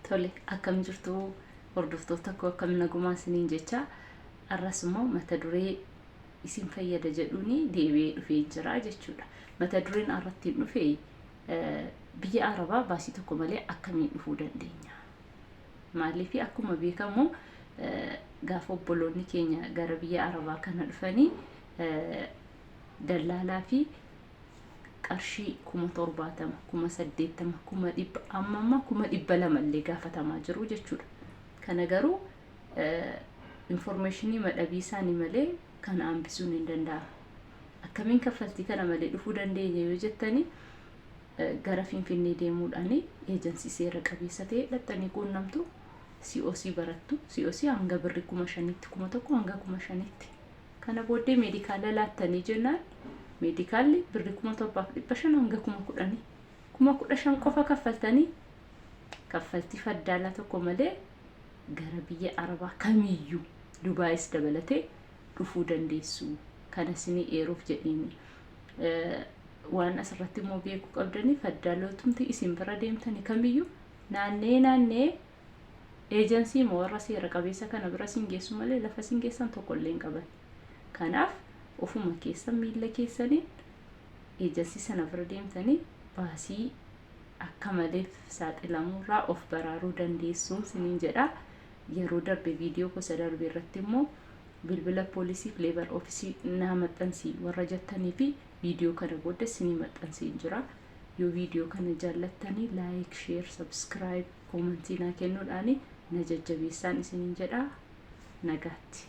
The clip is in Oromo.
Tole, akkam jirtu hordoftoota koo, akkam nagumaa isiniin jecha. Arras immoo mata duree isin fayyada jedhuuni deebi'ee dhufee jira jechuudha. Mata dureen arrattiin dhufe biyya Arabaa baasii tokko malee akkamiin dhufuu dandeenya? Maaliif, akkuma beekamu gaafa obboloonni keenya gara biyya Arabaa kana dhufanii dallaalaa fi qarshii 70,000, 80,000, 100,000, amma amma 200,000 illee gaafatamaa jiru jechuudha. Kana garuu information madhabii isaanii malee kana hambisuun hin danda'amu. Akkamiin kaffaltii kana malee dhufuu dandeenya yoo jettanii, gara Finfinnee deemuudhaan eejansii seera qabeessa ta'e dhaxxanii quunnamtu, COC barattu. COC hanga birri 5,000tti, 1,000 hanga 5,000tti. Kana booddee medical laattanii jennaan, medicalli birri 7,500 hanga 10,000. 15,000 qofa kaffaltanii kaffaltii faddaalaa tokko malee gara biyya Arabaa kamiyyuu, Dubaayis dabalatee, dhufuu dandeessu. Kana isinii eeruuf jedheeni. Waan asirratti immoo beekuu qabdanii, faddaalootumti isin bira deemtanii kamiyyuu naannee naannee eejansii immoo warra seera qabeessa kana bira isin geessu malee lafa isin geessan tokko illee hin qaban. Kanaaf ofuma keessan miilla keessaniin eejansii sana bira deemtanii baasii akka maleef saaxilamuurraa of baraaruu dandeessu isiniin jedha. Yeroo darbe viidiyoo gosa darbe irratti immoo bilbila poolisiif labour office naa maxxansii warra jettanii fi viidiyoo kana booda isinii maxxansiin jira. Yoo viidiyoo kana jaallattanii like, share, subscribe, comment naa kennuudhaan na jajjabeessaan isiniin jedha. Nagaatti.